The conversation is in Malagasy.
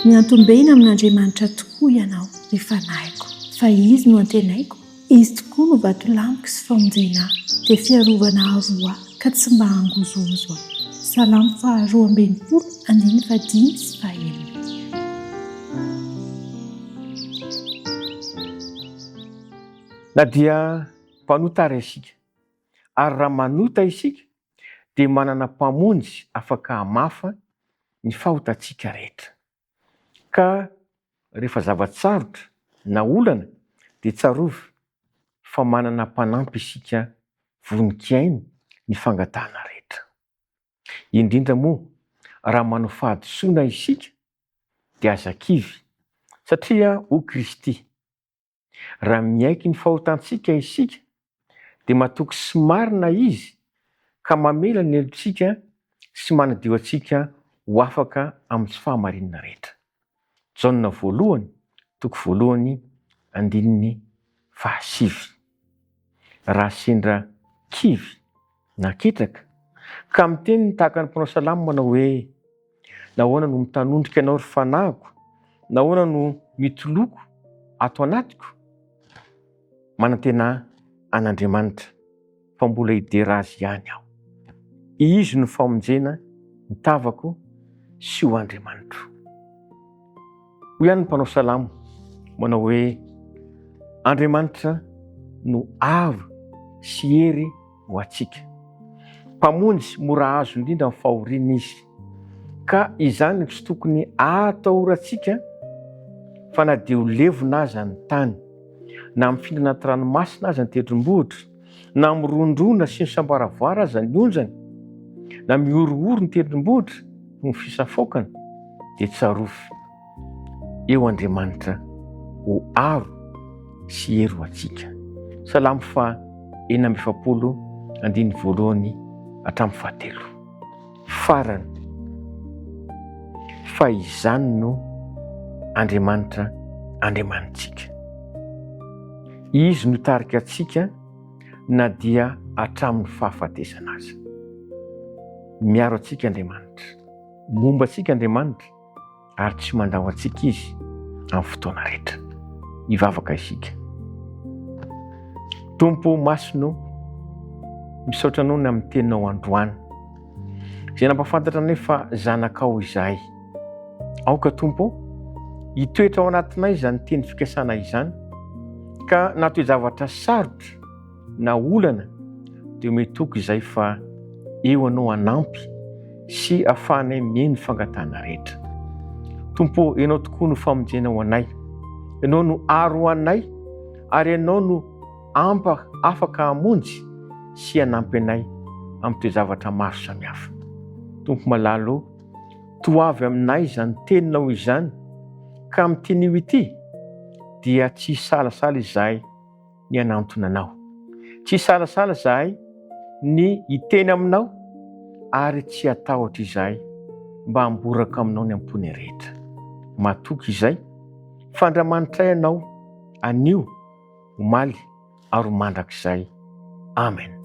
Miantombena amin'Andriamanitra tokoa ianao, ry fanahiko, fa Izy no antenaiko, Izy tokoa no vatolampiko sy famonjena ahy, dia fiarovana avo ho ahy, ka tsy mba hangozohozo aho. Salamo faharoa ambin'ny folo, andininy fahadimy sy fahenina. Na dia mpanota ary isika, ary raha manota isika, dia manana Mpamonjy afaka hamafa ny fahotantsika rehetra. Ka rehefa zava-tsarotra na olana dia tsarovy fa manana Mpanampy isika vonon-kihaino ny fangatahana rehetra. Indrindra moa raha manao fahadisoana isika dia aza kivy satria hoy Kristy, Raha miaiky ny fahotantsika isika, dia matoky sy marina Izy ka mamela ny helotsika sy manadio antsika ho afaka amin'ny tsy fahamarinana rehetra. Jaona voalohany, toko voalohany, andininy fahasivy. Raha sendra kivy na ketraka, ka miteny ny tahaka ny mpanao salamo manao hoe, Nahoana no mitanondrika ianao, ry fanahiko? Nahoana no mitoloko ato anatiko? Manantena an'Andriamanitra, fa mbola hidera Azy ihany aho. Izy no famonjena ny tavako sy ho Andriamanitro. Hoy ihany ny mpanao salamo manao hoe, Andriamanitra no aro sy hery ho antsika. Mpamonjy mora azo indrindra amin'ny fahoriana Izy, ka izany no tsy tokony ahatahorantsika fa na dia ho levona aza ny tany, na mifindra anaty ranomasina aza ny tendrombohitra, na mirondrona sy misamboaravoara aza ny onjany, na mihorohoro ny tendrombohitra noho ny fisafoakany, dia tsarovy eo Andriamanitra ho aro sy hery ho antsika. Salamo faha 46 andininy voalohany hatramin'ny fahatelo. Farany, fa izany no Andriamanitra Andriamanitsika. Izy no tarika antsika na dia hatramin'ny fahafatesana aza. Miaro antsika Andriamanitra. Momba antsika Andriamanitra ary tsy mandao antsika Izy amin'ny fotoana rehetra. Hivavaka isika. Tompo masina o, misaotra Anao ny amin'ny teninao androany, izay nampahafantatra anay fa zanakao izahay. Aoka Tompo o, hitoetra ao anatinay izany teny fikasana izany, ka na toe-javatra sarotra, na olana dia omeo toky izay fa eo Anao hanampy sy afahanay mihaino ny fangatahana rehetra. Tompo ô, Ianao tokoa no famonjena ho anay. Ianao no aro ho anay ary Ianao no ampa afaka hamonjy sy hanampy anay amin'ny toe-javatra maro samihafa. Tompo malala ô, toavy aminay izany teninao izany ka amin'ity anio ity dia tsy hisalasala izahay ny hanantona anao. Tsy hisalasala izahay ny hiteny aminao ary tsy hatahotra izahay mba hamboraka aminao ny am-ponay rehetra. Matoky izay fa Andriamanitray ianao anio, omaly ary ho mandrakizay. Amen.